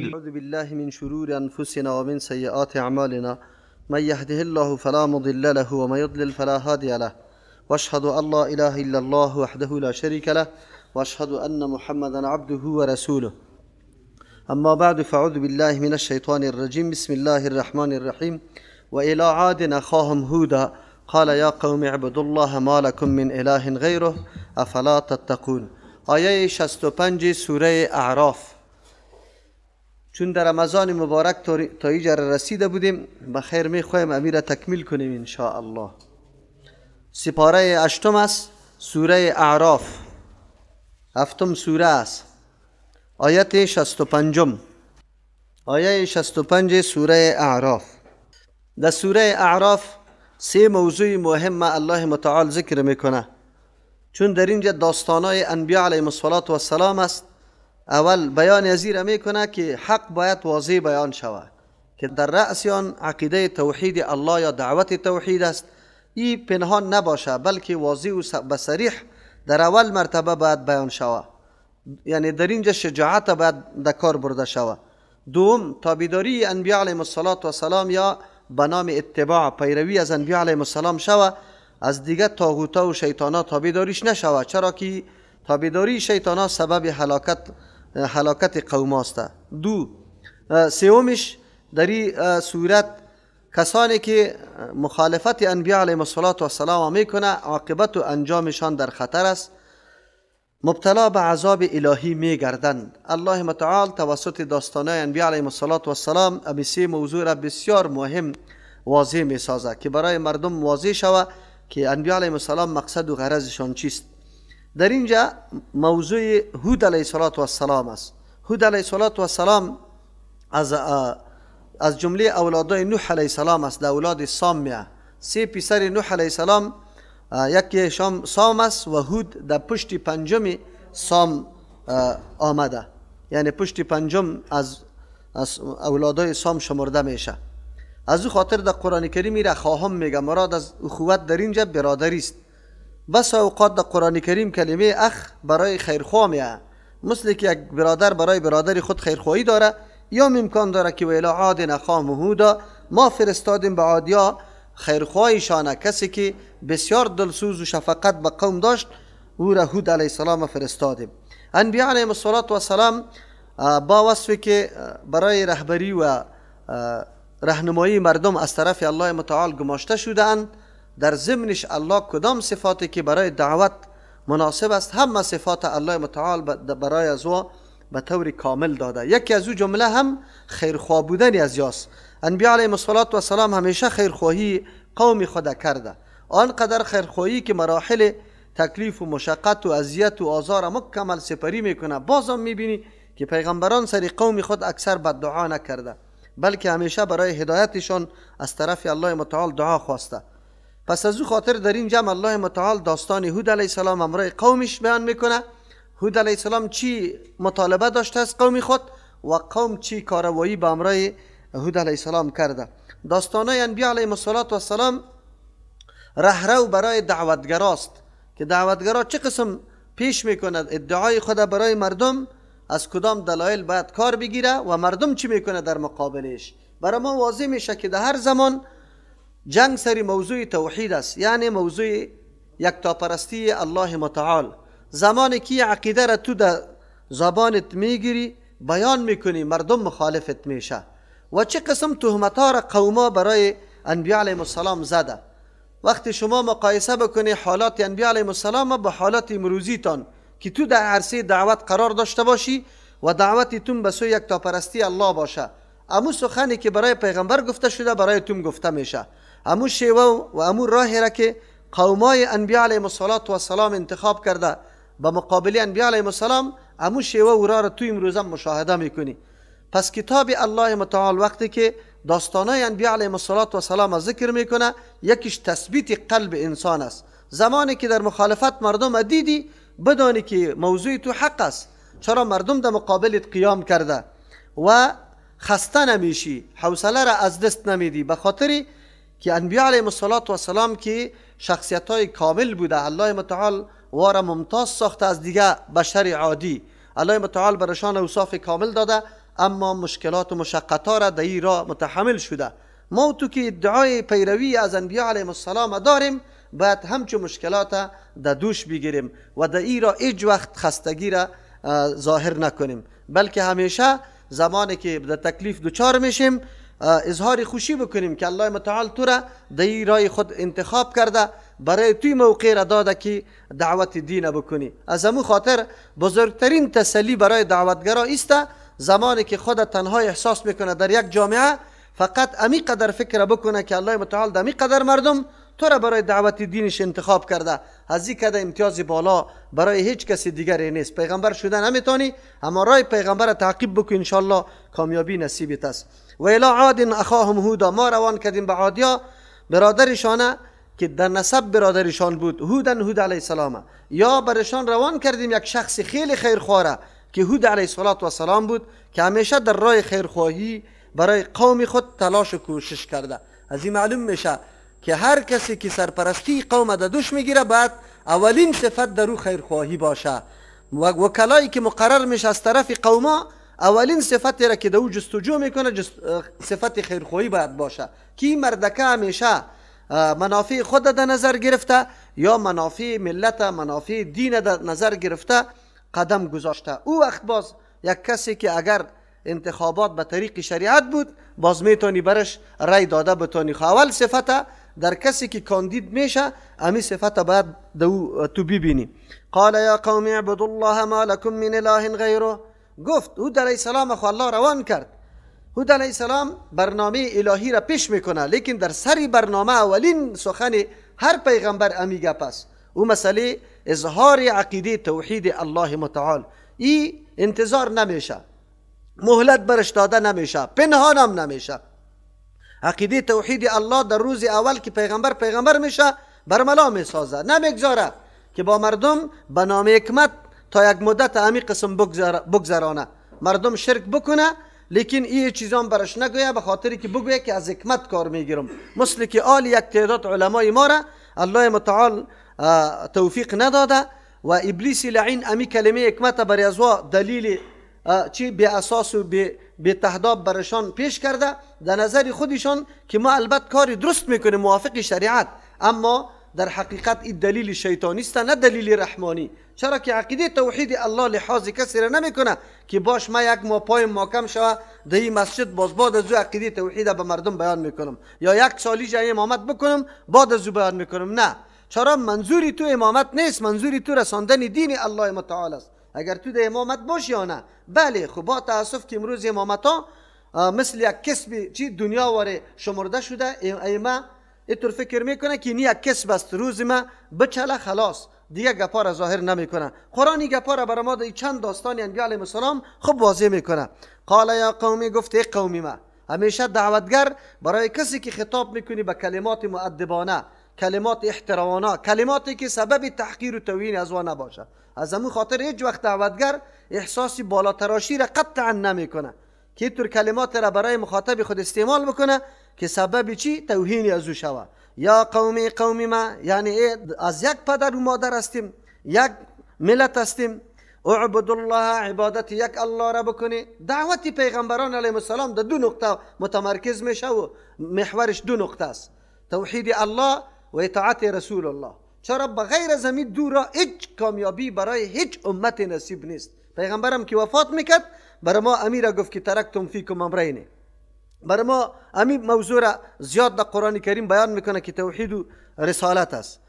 أعوذ بالله من شرور أنفسنا ومن سيئات أعمالنا، من يهده الله فلا مضل له ومن يضلل فلا هادي له، واشهد أن لا إله إلا الله وحده لا شريك له، واشهد أن محمدا عبده ورسوله. أما بعد، فأعوذ بالله من الشيطان الرجيم. بسم الله الرحمن الرحيم. وإلى عاد أخاهم هودا قال يا قوم اعبدوا الله ما لكم من إله غيره أفلا تتقون. آیه 65 سوره اعراف. چون در رمضان مبارک تا اینجا رسیده بودیم، بخیر میخوایم امیر تکمیل کنیم ان شاء الله. سپاره هشتم است، سوره اعراف، هفتم سوره است، آیت 65. آیه 65 سوره اعراف. در سوره اعراف سه موضوع مهم الله متعال ذکر میکنه. چون در اینجا داستانای انبیاء علیهم الصلاة والسلام است، اول بیان ازی را میکنه که حق باید واضح بیان شود که در رأس آن عقیده توحید الله یا دعوت توحید است. ای پنهان نباشه، بلکه واضح و بصریح در اول مرتبه باید بیان شود، یعنی در اینجا شجاعت باید در کار برده شود. دوم، تابعداری انبیاء علیهم الصلاة والسلام یا به نام اتباع، پیروی از انبیاء علیهم السلام شود، از دیگه طاغوتا و شیطانا تابعداریش نشود، چرا که تابعداری شیطانا سبب هلاکت قوم است. دو سومش، در این صورت کسانی که مخالفت انبیاء علیهم الصلاة والسلام میکنه، عاقبت و انجامشان در خطر است، مبتلا به عذاب الهی میگردند. الله متعال توسط داستانای انبیاء علیهم الصلاة والسلام امی سه موضوع را بسیار مهم واضح میسازه که برای مردم واضح شود که انبیاء علیهم السلام مقصد و غرضشان چیست. در اینجا موضوع هود علیه السلام است. هود علیه السلام از جمله اولادای نوح علیه السلام است، در اولاد سام میه. سه پسر نوح علیه السلام، یکی شام سام است و هود در پشت پنجم سام آمده، یعنی پشت پنجم از اولادای سام شمرده میشه. از او خاطر در قرآن کریم را خواهم میگه، مراد از اخوت در اینجا برادری است. بس اوقات در قرآن کریم کلمه اخ برای خیرخواه میه، مثل که یک برادر برای برادر خود خیرخواهی داره، یا امکان داره که وإلى عاد أخاهم هودا، ما فرستادیم به عادیا خیرخواهیشانه، کسی که بسیار دلسوز و شفقت به قوم داشت، او را هود علیه السلام فرستادیم. انبیاء علیهم الصلاة والسلام با وصفی که برای رهبری و رهنمایی مردم از طرف الله متعال گماشته شدهاند، در ضمنش الله کدام صفاتی که برای دعوت مناسب است، همه صفات الله متعال برای از او به طور کامل داده. یکی از او جمله هم خیرخواه بودن از یاست. انبیاء علیهم الصلاة والسلام همیشه خیرخواهی قوم خود کرده، آنقدر خیرخواهی که مراحل تکلیف و مشقت و اذیت و آزار مکمل سپری میکنه. بازم میبینی که پیغمبران سر قوم خود اکثر بد دعا نکرده، بلکه همیشه برای هدایتشان از طرف الله متعال دعا خواسته. پس از او خاطر در این جمع الله متعال داستان هود علیه السلام همراه قومش بیان میکنه. هود علیه السلام چی مطالبه داشته از قوم خود و قوم چی کاروایی به همراه هود علیه السلام کرده. داستانای انبیاء علیهم الصلاة والسلام رهرو برای دعوتگراست که دعوتگرا چه قسم پیش میکند ادعای خود برای مردم، از کدام دلایل باید کار بگیره و مردم چی میکنه در مقابلش. برای ما واضح میشه که در هر زمان جنگ سری موضوع توحید است، یعنی موضوع یکتاپرستی الله متعال. زمانی که عقیده را تو در زبانت میگیری، بیان میکنی، مردم مخالفت میشه و چه قسم تهمت را قوما برای انبیاء علیهم السلام زده. وقتی شما مقایسه بکنی حالات انبیاء علیهم السلام با حالات امروزیتان که تو در عرصه دعوت قرار داشته باشی و دعوتتون به سوی یکتاپرستی الله باشه، امو سخنی که برای پیغمبر گفته شده برای تون گفته میشه، امو شیوه و امو راهی را که قومای انبیاء علیهم السلام انتخاب کرده به مقابل انبیاء علیهم السلام، امو شیوه و راه را تو امروزم مشاهده میکنی. پس کتاب الله متعال وقتی که داستانای انبیاء علیهم السلام ذکر میکنه، یکیش تثبیت قلب انسان است. زمانی که در مخالفت مردم دیدی، بدانی که موضوع تو حق است، چرا مردم در مقابلت قیام کرده و خسته نمیشی، حوصله را از دست نمیدی، به خاطر که انبیاء علیهم السلام که شخصیت های کامل بوده، الله متعال وارا ممتاز ساخته از دیگه بشر عادی. الله متعال برشان اوصاف کامل داده. اما مشکلات و مشقت ها را در این راه متحمل شده. ما تو که ادعای پیروی از انبیا علیهم السلام داریم، باید همچو مشکلات در دوش بگیریم و در این راه هیچ وقت خستگی را ظاهر نکنیم، بلکه همیشه زمانی که در تکلیف دچار میشیم اظهار خوشی بکنیم که الله متعال تو را در این راه خود انتخاب کرده، برای توی موقع را داده که دعوت دین بکنی. از همون خاطر بزرگترین تسلی برای دعوتگرا است زمانی که خود تنها احساس میکنه در یک جامعه، فقط امی قدر فکر بکنه که الله متعال در امی قدر مردم تو را برای دعوت دینش انتخاب کرده، از این کده امتیاز بالا برای هیچ کسی دیگری نیست. پیغمبر شده نمیتونی، اما رای پیغمبر تعقیب بکن، انشالله کامیابی نصیبت است. و الی عاد اخاهم هودا، ما روان کردیم به عادیا برادرشانه که در نسب برادرشان بود، هودن هود علیه السلام، یا برشان روان کردیم یک شخص خیلی خیرخواره که هود علیه السلام بود که همیشه در راه خیرخواهی برای قوم خود تلاش و کوشش کرده. از این معلوم میشه که هر کسی که سرپرستی قوم در دوش میگیره باید اولین صفت در او خیرخواهی باشه. وکلایی که مقرر میشه از طرف قوما، اولین صفتی را که در او جستجو میکنه صفت خیرخواهی باید باشه که این مردکه همیشه منافع خود در نظر گرفته یا منافع ملت، منافع دین در نظر گرفته قدم گذاشته. او وقت باز یک کسی که اگر انتخابات به طریق شریعت بود باز میتونی برش رای داده بتونی. اول صفت در کسی که کاندید میشه امی صفت باید تو ببینی. قال یا قوم اعبدوا الله ما لكم من اله غیره. گفت هود علیه السلام خو الله روان کرد. هود علیه السلام برنامه الهی را پیش میکنه، لیکن در سری برنامه اولین سخن هر پیغمبر امی گپ است، او مسئله اظهار عقیده توحید الله متعال. ای انتظار نمیشه، مهلت برش داده نمیشه، پنهان هم نمیشه. عقیده توحید الله در روز اول که پیغمبر پیغمبر میشه برملا میسازه، نمیگذاره که با مردم به نام حکمت تا یک مدت امی قسم بگذرانه، مردم شرک بکنه، لیکن این چیزان برش نگویه، به خاطری که بگویه که از حکمت کار میگیرم. مثل که آل یک تعداد علمای ما را الله متعال توفیق نداده و ابلیس لعین امی کلمه حکمت برای ازوا دلیل چی بی اساس و بی تهداب برشان پیش کرده در نظر خودشان که ما البته کاری درست میکنیم موافق شریعت، اما در حقیقت این دلیل شیطانی است نه دلیل رحمانی. چرا که عقیده توحید الله لحاظ کسی را نمیکنه که باش ما یک ما پایم محکم شوه در این مسجد باز بعد از او عقیده توحید به مردم بیان میکنم، یا یک سالی جای امامت بکنم بعد از او بیان میکنم. نه، چرا منظوری تو امامت نیست، منظوری تو رساندن دین الله متعال است. اگر تو در امامت باشی یا نه، بله. خب با تاسف که امروز امامت ها مثل یک کسب چی دنیا واره شمرده شده، ائمه اینطور فکر میکنه که این یک کسب است، روز ما بچله خلاص دیگه گپا را ظاهر نمیکنه. قرآن این گپا را برای ما در چند داستان انبیا علیهم السلام خوب واضح میکنه. قال یا قومی، گفت ای قومی ما. همیشه دعوتگر برای کسی که خطاب میکنی به کلمات مؤدبانه، کلمات احترامانه، کلماتی که سبب تحقیر و توهین از او نباشه. از همون خاطر هیچ وقت دعوتگر احساس بالاتراشی را قطعا نمیکنه که اینطور کلمات را برای مخاطب خود استعمال بکنه که سبب چی توهین از او شوه. یا قومی، قومی ما، یعنی از یک پدر و مادر هستیم، یک ملت هستیم. اعبد الله، عبادت یک الله را بکنی. دعوت پیغمبران علیهم السلام در دو نقطه متمرکز میشه و محورش دو نقطه است: توحید الله و اطاعت رسول الله. چرا بغیر از همین دو را هیچ کامیابی برای هیچ امت نصیب نیست. پیغمبرم که وفات میکرد برای ما امیر گفت که ترکتم فیکم امرین. برای ما امیر موضوع را زیاد در قرآن کریم بیان میکنه که توحید و رسالت است.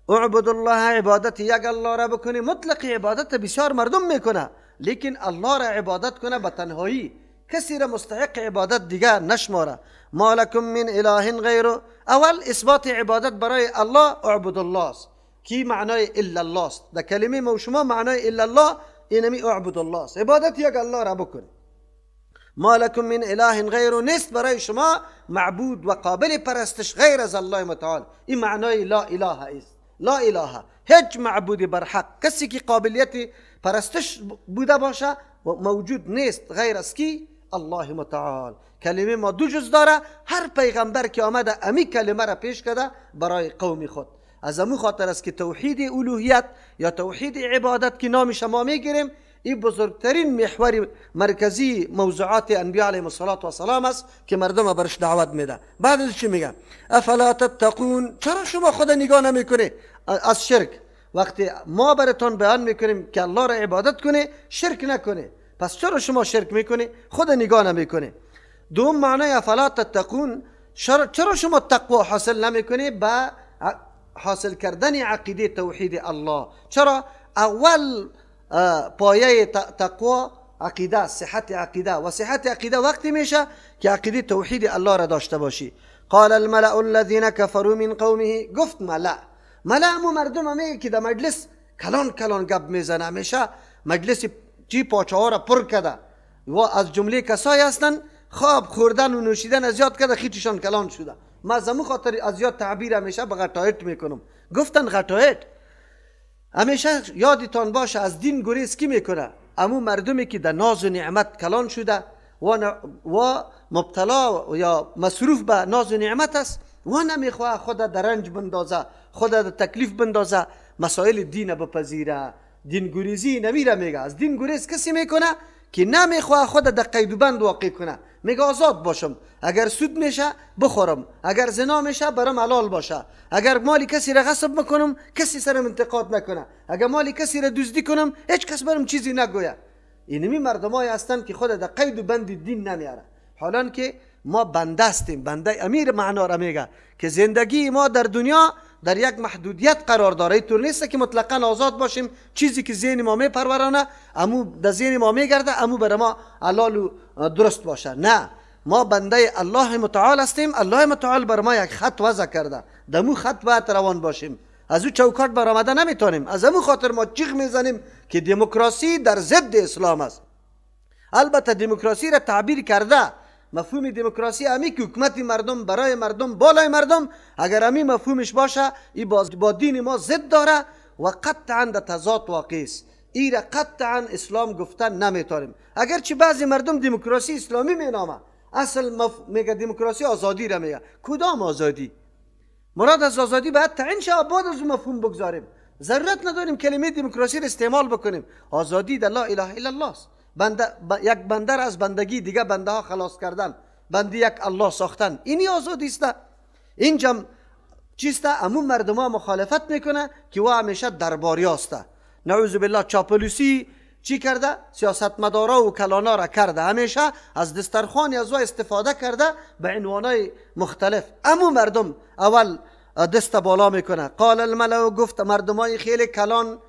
اعبد الله، عبادت یک الله را بکنی. مطلق عبادت بسیار مردم میکنه، لیکن الله را عبادت کنه به تنهایی، کسی را مستحق عبادت دیگر نشماره. ما لکم من اله غیره. اول اثبات عبادت برای الله اعبد الله است که معنای الا الله است. در کلمه ما شما معنای الا الله اینمی اعبد الله است، عبادت یک الله را بکنی. ما لکم من اله غیره، نیست برای شما معبود و قابل پرستش غیر از الله متعال. این معنای لا اله است. لا اله، هیچ معبودی برحق، کسی که قابلیت پرستش بوده باشه و موجود نیست غیر از کی؟ الله متعال. کلمه ما دو جز داره، هر پیغمبر که آمده امی کلمه را پیش کرده برای قوم خود. از امو خاطر است که توحید الوهیت یا توحید عبادت که نام شما میگیریم، این بزرگترین محور مرکزی موضوعات انبیاء علیهم الصلاة والسلام است که مردم برش دعوت میده. بعد از چی میگه؟ افلا تتقون. چرا شما خود نگاه نمیکنه از شرک؟ وقتی ما براتون بیان میکنیم که الله را عبادت کنه، شرک نکنه، پس چرا شما شرک میکنه؟ خود نگاه نمیکنه. دوم معنای افلا تتقون، چرا شما تقوا حاصل نمیکنه؟ با حاصل کردن عقیده توحید الله. چرا؟ اول پایه تقوا عقیده، صحت عقیده، و صحت عقیده وقتی میشه که عقیده توحید الله را داشته باشی. قال الملأ الذين كفروا من قومه. گفت ملأ، ملأ مو مردم میگه که در مجلس کلان کلان گپ میزنه، همیشه مجلس چی پاچه ها را پر کرده و از جمله کسایی هستن خواب خوردن و نوشیدن زیاد کرده، خیچشان کلان شده. ما از امو خاطر از یاد تعبیر همیشه به غټایت میکنم. گفتن غټایت. همیشه یادتان باشه از دین گریز کی میکنه؟ امو مردمی که در ناز و نعمت کلان شده و مبتلا یا مصروف به ناز و نعمت است و نمیخواه خود در رنج بندازه، خود در تکلیف بندازه، مسائل دین بپذیره. دین گریزی نمیره. میگه از دین گریز کسی میکنه که نمیخواه خود در قید و بند واقع کنه. میگه آزاد باشم، اگر سود میشه بخورم، اگر زنا میشه برام حلال باشه، اگر مالی کسی را غصب بکنم کسی سرم انتقاد نکنه، اگر مالی کسی را دزدی کنم هیچ کس برام چیزی نگویه. اینمی مردمای هستند که خود در قید و بند دین نمیاره. حالان که ما بنده هستیم، بنده امیر معنا را میگه که زندگی ما در دنیا در یک محدودیت قرار داره. اینطور نیست که مطلقا آزاد باشیم، چیزی که ذهن ما میپرورانه امو در ذهن ما میگرده امو بر ما حلال و درست باشه. نه، ما بنده الله متعال هستیم. الله متعال بر ما یک خط وضع کرده، دمو خط باید روان باشیم، از او چوکاٹ برآمده نمیتونیم. از امو خاطر ما جیغ میزنیم که دموکراسی در ضد اسلام است. البته دموکراسی را تعبیر کرده، مفهوم دموکراسی امی که حکومت مردم برای مردم بالای مردم، اگر امی مفهومش باشه ای با دین ما ضد داره و قطعا در تضاد واقع است. ای را قطعا اسلام گفتن نمیتونیم. اگرچه بعضی مردم دموکراسی اسلامی مینامه، اصل میگه دموکراسی آزادی را میگه. کدام آزادی؟ مراد از آزادی باید تعیین شه، بعد از مفهوم بگذاریم. ضرورت نداریم کلمه دموکراسی را استعمال بکنیم. آزادی در لا اله الا الله است. بنده، یک بنده را از بندگی دیگه بنده ها خلاص کردن، بنده یک الله ساختن، اینی آزادی است. اینجا چیست؟ امون مردم ها مخالفت میکنه که او همیشه درباری است. نعوذ بالله چاپلوسی چی کرده؟ سیاستمدارا و کلانا را کرده، همیشه از دسترخوان از او استفاده کرده به عنوانای مختلف. امون مردم اول دست بالا میکنه. قال الملأ، گفت مردمای خیلی کلان،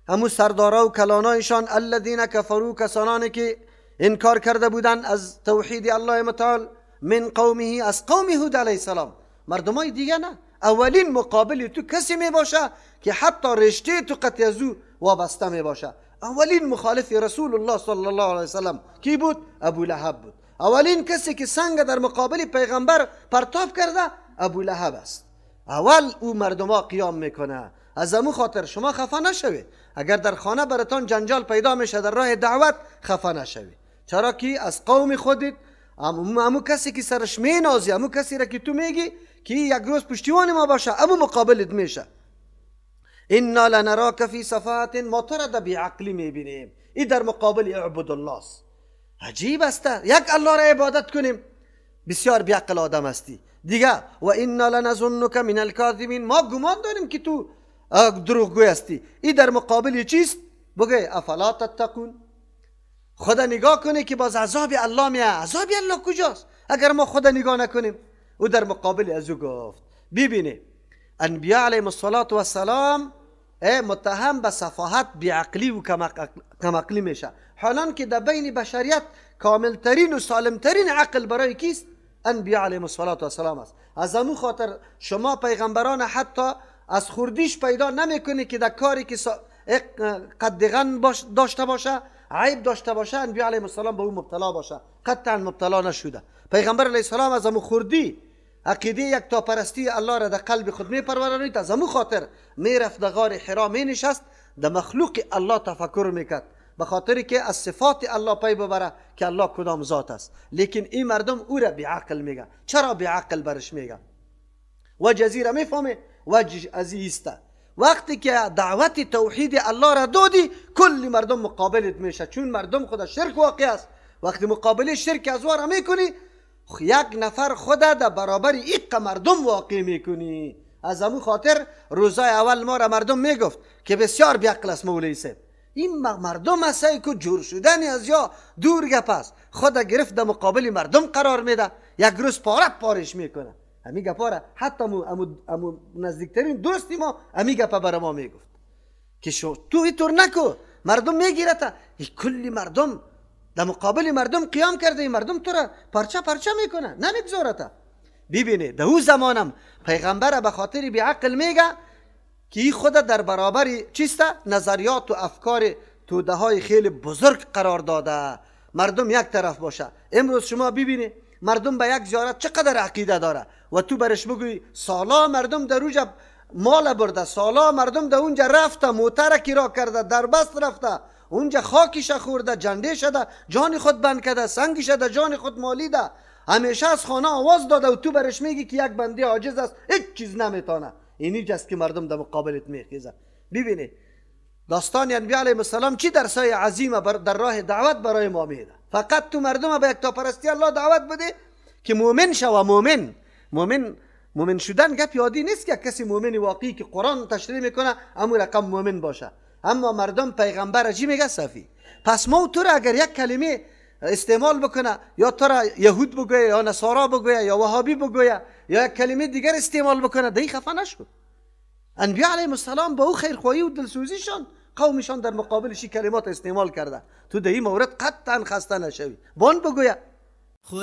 همو سردارا و کلانایشان، الذین کفروا، کسانانی که انکار کرده بودند از توحید الله متعال، من قومه، از قوم هود علیه السلام. مردمای دیگه نه، اولین مقابل تو کسی می باشه که حتی رشته تو قطع از او وابسته می باشه. اولین مخالف رسول الله صلی الله علیه وسلم کی بود؟ ابو لهب بود. اولین کسی که سنگ در مقابل پیغمبر پرتاب کرده ابو لهب است. اول او مردما قیام میکنه. از امو خاطر شما خفه نشوید. اگر در خانه براتان جنجال پیدا میشه در راه دعوت، خفه نشوید. چرا که از قوم خودت، امو کسی که سرش مینازی، امو کسی را که تو میگی که یک روز پشتیوان ما باشه، امو مقابلت میشه. انا لنراک فی سفاهة، ما تو را در بیعقلی میبینیم. این در مقابل اعبد الله است. عجیب است، یک الله را عبادت کنیم، بسیار بیعقل آدم هستی دیگه. و انا لنظنک من الکاذبین، ما گمان داریم که تو دروغگوی هستی. این در مقابل چیست؟ بگه افلا تتقون. خدا نگاه کنه که باز عذاب الله میه. عذاب الله کجاست اگر ما خدا نگاه نکنیم؟ او در مقابل از او گفت. ببینه انبیاء علیهم الصلاة والسلام متهم به سفاهت، بیعقلی و کمعقلی میشه، حالان که در بین بشریت کاملترین و سالمترین عقل برای کیست؟ انبیاء علیهم الصلاة والسلام است. از امو خاطر شما پیغمبران حتی از خوردیش پیدا نمیکنی که در کاری که قدغن داشته باشه، عیب داشته باشه، انبیاء علیهم السلام به او مبتلا باشه. قطعا مبتلا نشده. پیغمبر علیه السلام از امو خوردی عقیده یک تا پرستی الله را در قلب خود میپرورانید. از امو خاطر میرفت در غار حرا می نشست، در مخلوق الله تفکر میکرد، به خاطر که از صفات الله پی ببره که الله کدام ذات است. لیکن این مردم او را بیعقل میگه. چرا بیعقل برش میگه؟ و جزیره میفهمه وجه از ایسته. وقتی که دعوت توحید الله را دادی کلی مردم مقابلت میشه، چون مردم خود شرک واقع است. وقتی مقابله شرک از وارا میکنی، یک نفر خود در برابر ایق مردم واقع میکنی. از همون خاطر روزای اول ما را مردم میگفت که بسیار بیعقل است مولوی صاحب، این مردم است که جور شدن از یا دور گپ است، خود گرفت در مقابل مردم قرار میده، یک روز پاره پارش میکنه. همی گپا را حتی امو نزدیکترین دوستی ما همی گپا برای ما میگفت که شو تو اینطور نکو، مردم میگیره تا کلی مردم در مقابل مردم قیام کرده، این مردم تو را پارچه پارچه میکنه، نمیگذاره تا. ببینی در او زمانم پیغمبر به خاطر بیعقل میگه که این خود در برابر چیست؟ نظریات و افکار توده های خیلی بزرگ قرار داده. مردم یک طرف باشه. امروز شما ببینی مردم به یک زیارت چقدر عقیده داره و تو برش بگوی سالا مردم در اونجا مال برده، سالا مردم در اونجا رفته، موتر کرا کرده، دربست رفته، اونجا خاکش خورده، جنده شده، جان خود بند کرده، سنگی شده، جان خود مالیده، همیشه از خانه آواز داده و تو برش میگی که یک بنده عاجز است، هیچ چیز نمیتونه. اینی است که مردم در مقابلت میخیزه. ببینی داستان انبیاء علیهم السلام چی درسای عظیم در راه دعوت برای ما میده. فقط تو مردم به یکتاپرستی الله دعوت بده که مؤمن شوه. مؤمن مؤمن مؤمن شدن گپ یادی نیست که کسی مؤمن واقعی که قرآن تشریح میکنه امو رقم مؤمن باشه. اما مردم پیغمبر چی میگه؟ صفی. پس ما تو را اگر یک کلمه استعمال بکنه، یا تو را یهود بگویه یا نصارا بگویه یا وهابی بگویه یا یک کلمه دیگر استعمال بکنه، دی خفه نشد. انبیاء علیهم السلام با او خیرخواهی و دلسوزیشان قومشان در مقابلش کلمات استعمال کرده. تو در این مورد قطعا خسته نشوی. بان بگویه.